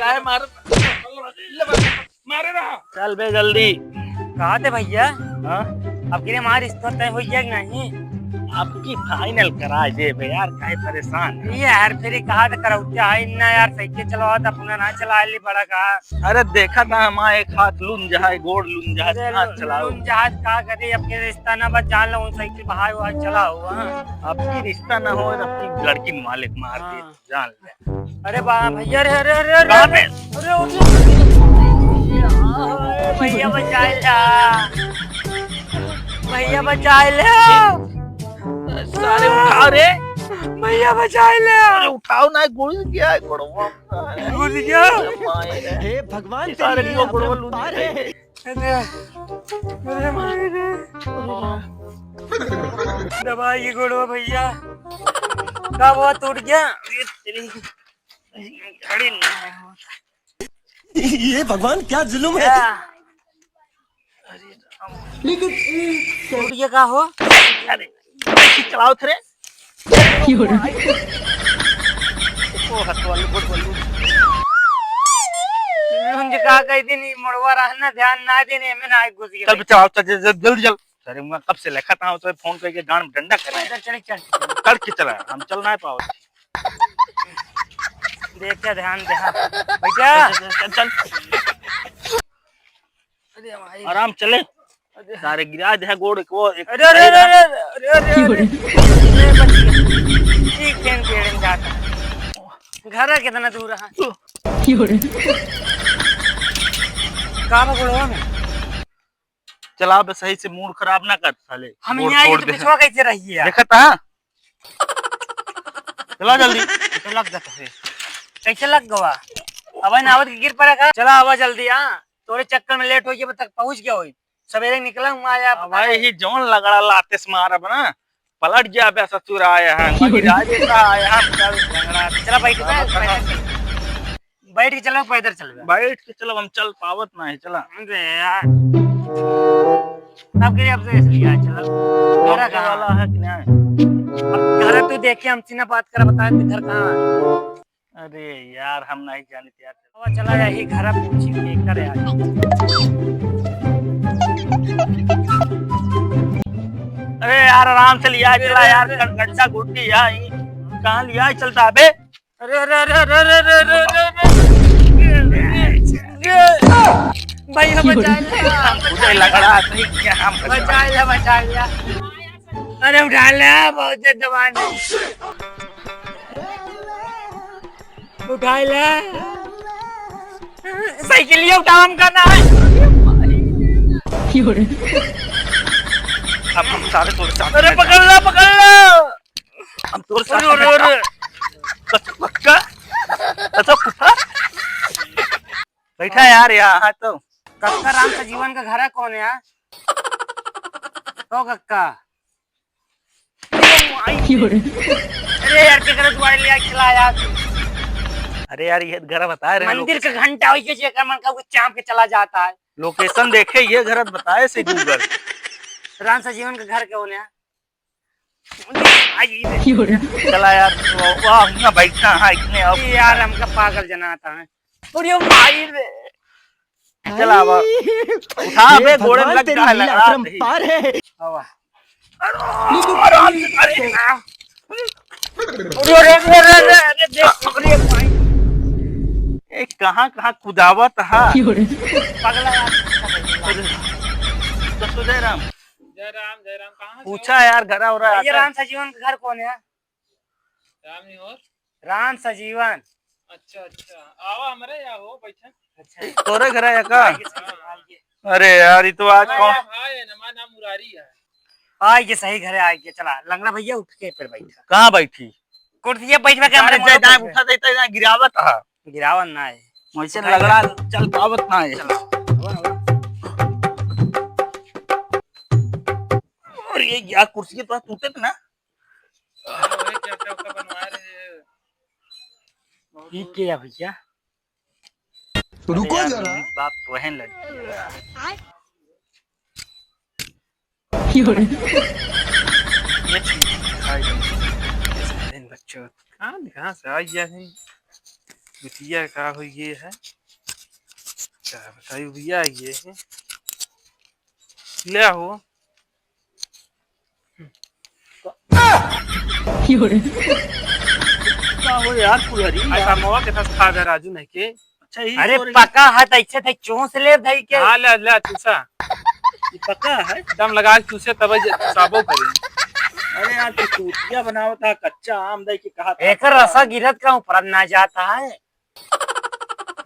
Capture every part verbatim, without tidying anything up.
काहे मार? ले बा, मारे रहा। चल बे जल्दी। कहा थे भैया? हाँ? अब गिरे मार रिश्ता तय हो गया कि नहीं? अब की final करा दे बे यार, काहे परेशान है? ये यार फिर कहा था करौते आई ना यार, साइकिल चलावा था, अपना ना चला ले बड़ा कहा। अरे देखा था हम एक हाथ लुन जहाए, गोड़ लुन जहाए, अरे हाथ लुन, चलाओ। लुन जहाज का करे, अब के रिश्ता ना बस जान लो, साइकिल बहाए हुआ चलाओ, हाँ। अब की रिश्ता ना हो, अब की लड़की मालिक मार दे। हाँ। जान ले। अरे बा-, भैया रे, अरे, अरे, अरे, कहाँ अरे, पे? अरे, अरे, भैया बचाए ला, भैया बचाए ला। सारे उठाओ रे। भैया बचाए ला। अरे उठाओ ना, घुस गया है गोड़वा। घुस गया? माए रे। हे भगवान, सारे तेरी को गोड़वा अपरंपार लूट है। अरे, अरे माई रे। दबाई के गोड़वा भैया। का हुआ, टूट गया? अरे तेरी घड़ी ना। ये भगवान क्या जुल्म है। क्या? अरे राम। टूट गया का हो? अरे, चलाओ थे रे। क्यों रे? ओ, हाथ वालू, गोड़ वालू। लुंज का कही दिन, ई मोड़वा रहना, ध्यान ना देने, एमे ना घुस गया। चल, चल, चल, चल, जल्दी चल। अरे, मैं कब से लेखा था, उसे फोन करके गांड में डंडा करे। इधर चल, चल। चढ़ के चला, हम चल ना पाओ। देख के ध्यान दे, हाँ। बैठा। चल, चल, चल, चल। अरे भाई। आराम चले। अरे। सारे गिरा दे गोड़ को एक अरे, अरे, अरे, अरे, अरे, अरे, अरे, अरे, बच गया। ठीक है, पेड़ में जाता। घर है कितना दूर है? का बा गोड़वा में? चला बे, सही से मूड खराब ना कर साले। हम गोड़ यहाँ आए तोड़ तो दे। पिछवा कैसे रही है? देखा था? चला जल्दी। तो लग जाता है। कैसे लग गवा? अब ना आवत के गिर पड़ा का? चला आवा जल्दी, हाँ। तोरे चक्कर में लेट हो गया, तक पहुँच गया होई। सवेरे निकला हूँ, आया अब भाई ही जौन लगड़ा लाते से मारब ना, पलट गया बे ससुर आया है। क्यों? मगर आज ऐसा आया है, चल झगड़ा। चला बैठ, बैठ, बैठ। बैठ के चलो, पैदल चलबे। बैठ के चलो, हम चल पावत नाही, चला। अरे यार। अब के अब से इसलिए आ, चलो। घर घर कहाँ? वाला है कि नहीं? अब घर तू देख के हमसे ना बात कर, बता दे घर कहाँ है? अरे यार, हम नहीं जानित यार। अब चला यही घर पूछी के करे यार। अरे यार, आराम से लिया चला यार, अरे, अरे। गड्ढा गुड्डी है, कहाँ लिया चलता अबे? अरे, अरे, अरे। भैया, बचा ले। हम खुदे लकड़ा नहीं किया, हम बचा ले, बचा ले। अरे, उठा ले, बहुत तेज दबान है। उठा ले। साइकिलिया उठा, हम करना है। अब हम सारे तोरे साथ अरे, में पकड़ ला, पकड़ ला। हम तोर साथ अरे, अरे, में अरे। कस-, पक्का? अच्छा, फूफा? बैठा यार, यहाँ तो। कक्का राम सजीवन का घर है कौन है यार? ओ कक्का। क्यों रे? अरे यार, केकरा दुआरे ले आके खिला यार। अरे यार, ये घर बताए रहे मंदिर लोग। का घंटा होई के जेकर मन का वो चाप के चला जाता है। Location देखे, ये घर बताए से Google। राम सजीवन का घर कौन है? चला यार, वाह, ना बैठना है इतने अब। ये यार, हमका पागल जनाता है। और ये माई रे। चला अब। उठा बे, गोड़े लग जा, लगा दे। आवा। अरे, अरे, अरे, अरे, अरे, देख, अरे भाई। ए, कहाँ, कहाँ कुदावत हा? पगला यार। तो सुधे राम। जय राम, जय राम। कहाँ से पूछा हो? यार, घरा हो रहा भैया, है? राम सजीवन का घर कौन है? राम निहोर? राम सजीवन। अच्छा, अच्छा। आवा हमरे यहाँ हो, बैठा। अच्छा। तोरे घर है का? आइए, आइए। अरे यार, ये तो आज हाँ, कौन यार, हाँ, ये हमारा नाम मुरारी है। आइए, सही घर है, आइए, चला। लंगड़ा भैया उठ के फिर बैठा। कहाँ बैठी? कुर्सिया बैठवा के हमरे अरे, मोरो जाए, बैठवा। उठा देता है, गिरावत है। गिरावन ना है। वैसे उठाइए। लंगड़ा चल पावत ना है। चला। और ये यार, कुर्सी तो टूटे ना। हाँ, वही चर्चा उसका बनवा रहे हैं। बहुत ये दूर। क्या है भैया? रुको अरे यार, जरा। मेरी बाप तो है लड़की है। ये ठीक है, खाई लेंगे। इन बच्चों। कहाँ, कहाँ से आ गया है? बिटिया का हो ये है, का बताई भैया ये है। ले हो। का हो यार, कुल्हरी अरे यार। कमवा के साथ खा गए राजू नहीं के। अच्छा, ई अरे तोरी पका है त ऐसे थे चूस ले धई के। हाँ, ले, ले, चूसा। ई पका है? दम लगा के चूसे तब जे चूसाबो करे। अरे यार, तू चूतिया बनावत है, कच्चा आम दे के कहा था। एकर रसा गिरत का ऊपर ना जाता है।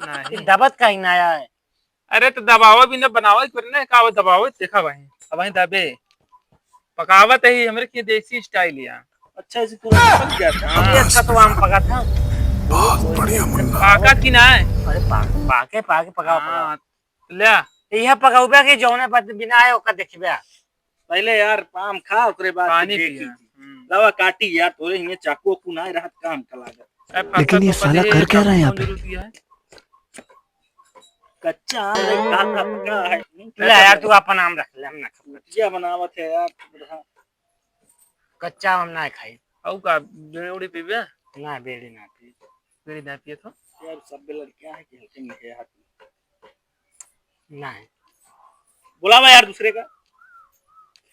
नहीं। दबत का ही ना आया है। अरे तो दबावा भी ना, बनावा ही करे ना, का वो दबावा देखा भाई। अब वहीं दबे। पकावत है ही हमरे के देसी style या। अच्छा, इसे पूरा पक गया था। हाँ। ये अच्छा तो आम पका था। बहुत बढ़िया मुन्ना। पाका की ना है? अरे पा-, पाके, पाके पकाओ, पकाओ। हाँ, ले। यह पकाउबे के जौने पर बिना आए ओकर देखबे। पहले यार आम खा, ओकरे बाद पानी देखी। पिया। हम्म। लावा काटी यार, तोरे हियाँ चाकू ओकू ना रहत काम का लागत। ए, लेकिन ये साला कर क्या रहा है यहाँ पे? कच्चा आम है, कहाँ का पका है? ले यार, तू अपन आम रख ले, हम ना खाब। भुजिया बनावत है यार, तू बता। कच्चा आम ना खाई। आऊ का, बीड़ी उड़ी पीबे? ना, बीड़ी ना पी। बीड़ी ना पिए तो? यार, सब लड़कियां हैं कि हल्के में है हाथ में। ना है। बुलावा यार दूसरे का।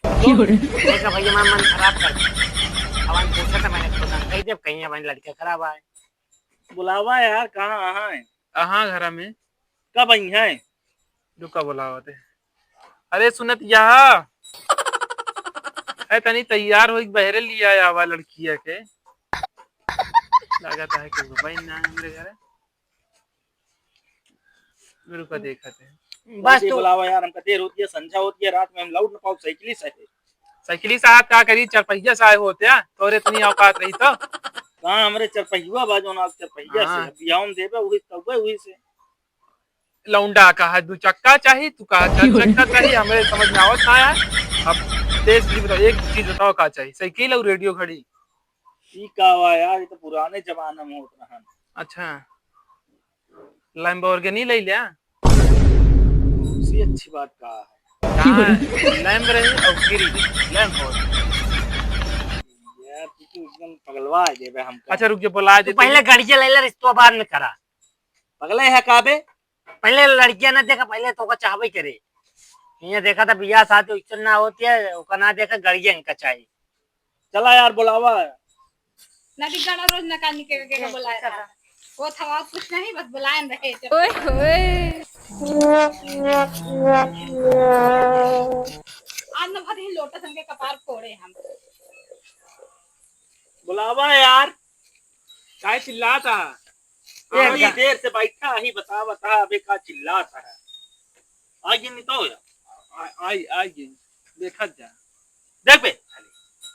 क्यों रे? देखा भैया, हमारा मन खराब कर दिया। अब हम पूछा था, मैंने खुद कही, जब कहीं हमारी लड़कियां खराब आए। बुलावा यार, कहाँ, कहाँ है? अहाँ घरा में। कब आई हैं? रुका, बुलावा दे। अरे सुनत यहाँ है, तनी तैयार होई, बहरे लिया आवा लड़किया के। लागत है कि भाई ना हमरे घर। रुका, देखत है। बस बस ये तू बुलावा यार, हमका देर होती है, संझा होती है, रात में हम लौट न पाओ, साइकिल से है। साइकिल से हाथ का करी, चरपहिया से आए होते हैं, तोरे इतनी औकात रही तो। कहाँ हमरे चरपहिया बा, जौन आज चरपहिया से हाँ। अब बियाह में देबे, वही तब वही से। लौंडा का है, दू चक्का चाही, तू कहा चार चक्का चाही, हमरे समझ में आवत ना है। अब देश जी बताओ, एक चीज बताओ का चाही, साइकिल और रेडियो घड़ी? ई का हुआ यार, ये तो पुराने जमाना में होत रहन। अच्छा, Lamborghini ले लिया। उससे अच्छी बात का है? कहाँ है? लैम्ब रही और गिरी, लैम्ब और। यार, तू तो एकदम पगलवा देबे हमका। अच्छा, रुक जा, बुला तू दे पहले तू। गाड़िया ले ले, रिश्तो बाद में करा। पगले है का बे? पहले लड़कियां ना देखा, पहले तो ओका चाहबे करे। ये देखा था बियाह शादी उच्चन ना होती है, ओका ना देखा, गाड़िया इनका चाहिए। चला यार, बुलावा। नदी गड़ा रोज नका निके के, के बुलाया था। वो था और कुछ नहीं, बस बुलाए रहे। ओए होए। आज न भर ही लोटा सन के कपार फोड़े हम। बुलावा यार। काहे चिल्लाता? ये अभी क्या? देर से बैठा ही, बता, बता, अबे का चिल्लाता है? आइए नहीं तो यार। आ-, आई, आइए। देखा जा। देख बे।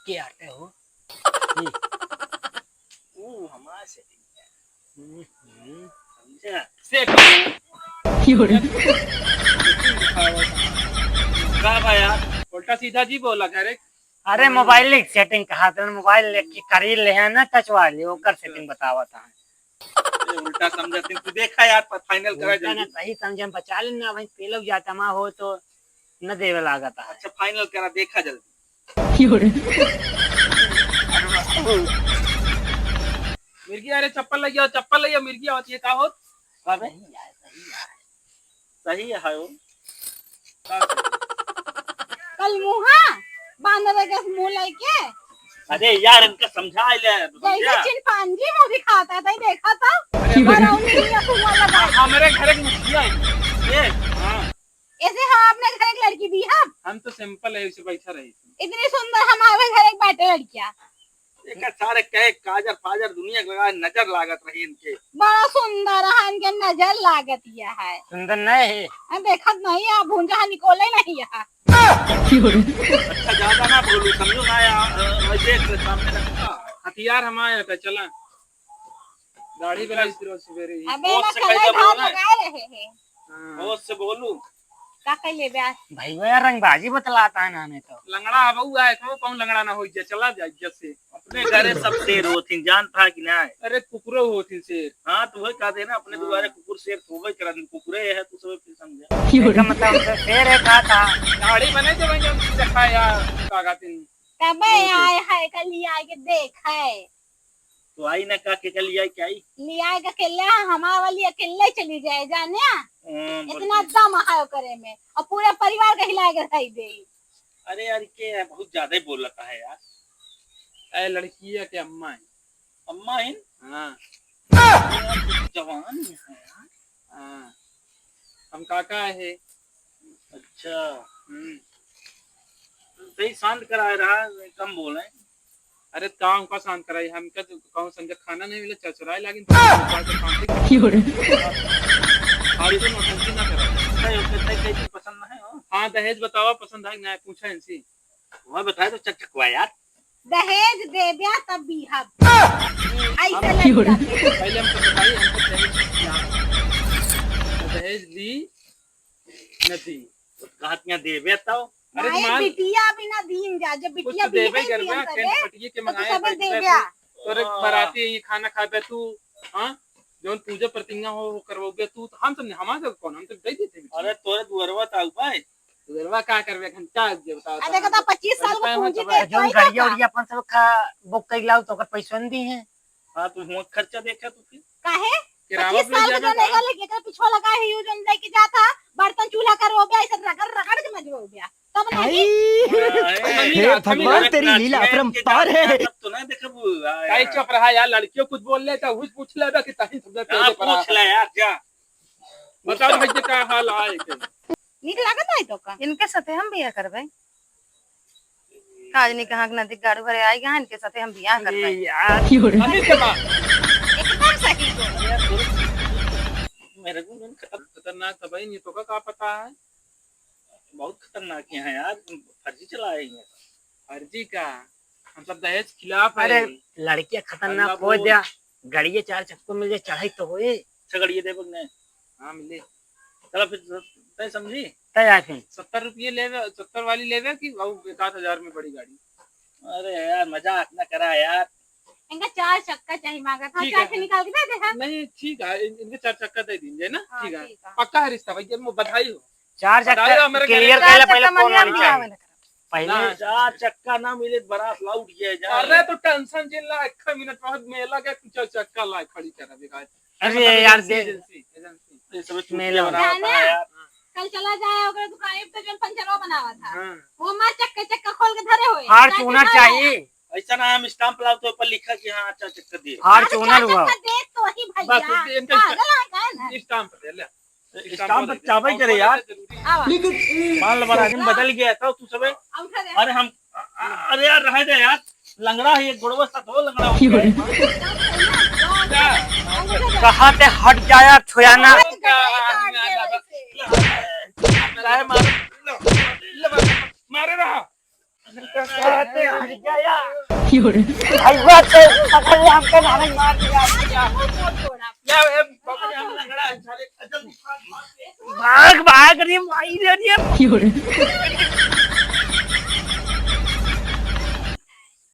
के आते हो? हम्म। वो हमारे setting है। हम्म, हम्म। समझा? Setting। क्यों रे? का बा यार? उल्टा सीधा जी बोला करे। अरे, हम्म। Mobile नहीं setting कहा था, mobile लेके करी ले है ना, touch वाली, ओकर setting बतावा था। ये उल्टा समझत है, तू देखा यार, पर final करा उल्टा ना जल्दी। सही समझे, हम बचा लेना भाई, पेलव जाता मा हो तो न देवे लागत है। अच्छा, final करा, देखा जल्दी। क्यों रे? मिर्गी, अरे चप्पल लइ आओ, चप्पल लइ आओ, मिर्गी आवत है, का होत? का बे? सही है, सही है। सही है हो। कल मुहा बांध दे के मुंह लेके। अरे यार, इनका समझा ले, जैसे समझा। चिंपांजी मुंह दिखाता था, देखा था। अरे बड़ा उंगली या कुआं लगा। हमरे घर के मुखिया है। ये, हाँ। ऐसे हम अपने घर एक लड़की दी हम। हम तो simple है, उसे बैठा रही। इतनी सुंदर हमारे घर एक बैठे लड़कियां। एकर सारे कहे काजर फाजर दुनिया के लगा नजर लागत रही इनके। बड़ा सुंदर है, इनके नजर लागत यह है। सुंदर नहीं है। हाँ, देखत नहीं है, भूंजा है, निकोले नहीं है। अच्छा, ज्यादा ना बोलू, समझो ना यार, अ, अ, देख ले सामने रखा। हथियार हमारे रहता, चला। दाढ़ी बनाई फिर सवेरे ही। अबे होश ना से कलर कैसे धार बोलना है? लगाए रहे हैं। हाँ। होश से बोलू। का कह ले बे? भाई वो यार रंगबाजी बतलाता है ना, नहीं तो। लंगड़ा है बउआ, एको पाँव लंगड़ा ना होई जा, चला जा इज्जत से। अपने घरे सब शेर होथिन, जानता है कि नहीं? अरे कुकुरो होथिन शेर। हाँ, तो वही कहते हैं ना, अपने हाँ। दुआरे कुकुर शेर सोबे करन, कुकुरे है, तू सब फिर समझा। क्यों? एका मतलब हमसे शेर है कहा था। दाढ़ी बने जब हम रखा यार, का कहते हैं? तबे आए है, कल ही आए के देख है। तो आई ना का, के का लियाई के आई? लियाए के अकेले है, हमार वाली अकेले चली जाए, जाने? हाँ, इतना बल्कि दम है ओकरे में, और पूरे परिवार के हिलाए के रख दे। अरे यार, के है, बहुत ज्यादा ही बोलता है यार। ए, लड़किया के अम्मा है। अम्मा है? हाँ। जवान है यार। हाँ, हम काका है। अच्छा। हम्म। सही शांत कराए रहा, कम बोले। अरे, काम का शांत कराई, हमका तो कहूँ संजय खाना नहीं मिले, चरचराए लागिन, तो ऊपर से शांति की। क्यों रे? फालतू नौटंकी ना करा। नहीं, ओके, नहीं, नहीं, पसंद नहीं हो। हाँ, दहेज बतावा, पसंद है कि नहीं, पूछा इनसे। वह बताए तो चकचकवा यार। दहेज देब्या तब बियाह। ऐसे हम लग क्यों रे? जाते हैं। पहले हमको बताइए, हमको दहेज क्या है? तो दहेज ली न दी। तो कहत यहाँ देब्या तो। अरे माई, माल बिटिया बिना दीन जा, जब कुछ बिटिया तो देबे बियाह करबा, किया केन तबे, पटिए के तो तू मंगाए सबे बैठ देब्या। तोरे वाह। बराती ये खाना खाबे तू, हाँ? जौन पूजा प्रतिज्ञा हो, वो करवाबे तू, तो हम सब नहीं, हमारे सब कौन, हम सब दे देते हैं। अरे तोरे दुअरवा तो आऊ भाई। दुअरवा का करबे, घंटा जे बताओ अरे तो। कहता पच्चीस साल पहले को पूंजी तो दे, जौन कोई गाड़िया धोखा। उड़िया अपन सब का बुक कर लाओ तो ओकर पैसों नहीं दी है। हाँ, तो हुआ खर्चा देखा तो फिर। काहे? किरावा पच्चीस पे साल के जाना जाने था। का लेके एकर पिछवा लगा है, यू जौन लेके जाता, बर्तन चूल्हा करवाबे, ऐसे रगड़ रगड़ के मजवाबे। तब नहीं। आई, हाँ, हे ए, भगवान, तेरी लीला अपरंपार है। तब तो ना देखबू, आ, काहे यार। चुप रहा यार, लड़कियों कुछ बोल ले तो कुछ पूछ ले कि तहीं सब हाँ, पहले पड़ा। पूछ ले यार, जा। बताओ भाई, ये का हाल आए के? नीक लागत है तो का? इनके साथे हम बियाह करबे। काजनी कहाँ के नदी गाड़ू भरे आई गहन के साथे हम बियाह करबे। ए यार, क्यों रे? अभी के बात। एकदम सही बोल। मेरे को खतर-, खतरनाक था भाई, नहीं तो का, का पता है? बहुत खतरनाक है यार, फर्जी चलाए हैं। फर्जी का? हम सब दहेज खिलाफ है। अरे, लड़कियां खतरनाक अल्लाह हो बोल। जा, गाड़िए चार चक्कों मिल जाए, चढ़ाई तो होए। अच्छा, गाड़िए देबो कि नहीं? हाँ, मिले। चला फिर, तय समझी? तय आए फिर। सत्तर रुपये लेवे, सत्तर वाली लेवे कि वो एक आध हजार में बड़ी गाड़ी? अरे यार, मजाक ना करा यार। इनका चार चक्का चाहिए मांगा था, ठीक चार है। से निकाल के दे दे, हाँ। नहीं, ठीक है, इन-, इनके चार चक्का दे दीजिए ना, हाँ, ठीक है। ठीक है। पक्का है रिश्ता भाई, ये बधाई हो। चार बधाई हो, चक्का मेरे clear घर कर ले, चार पहले चक्का कौन मंगा वाली लिया। चाहिए? पहले ना, चार चक्का ना मिले, बरात लौट गया जा। अरे तो tension जिन ला, एक मिनट बाद मेला के कुछ चक्का ला खड़ी कर अभी गाय। अरे मतलब यार, agency, दे। Agency, agency। ये सब चूतिया मेला। बनावत है यार। कल चला जाए ओकरे दुकान पे, जौन पंचरवा बनावा था। हाँ। वो मार चक्के चक्का खोल के धरे हुए। हार चूना चाहिए। ऐसा ना हम stamp लाओ तो ऊपर लिखा कि हाँ, अच्छा चक्का दिए। हार अरे चूना चार हुआ। चक्का दे तो वही भैया। बस, इनका पागल है का ना? Stamp दे ले। Stamp पर चाबई करे यार। आवा। मान लो, बड़ा दिन बदल गया था तू सबे। आ उठा दे। अरे हम, अ-, अ-, अरे यार, रहे दे यार, लंगड़ा है, एक गोड़वा साथ हो, लंगड़ा हो गया है। कहाँ से हट जाया, छोया ना। अरे, गटई काट दे वैसे। काहे मारे? ले, ले, मारे रहा। क्यों रे? भैया से पकड़ ले, हमको मारे मार दिया। या, ए, पकड़ ले, हम लंगड़ा है, साले, जल्दी भाग, भाग। भाग, भाग रे, माई रे, रे। क्यों रे?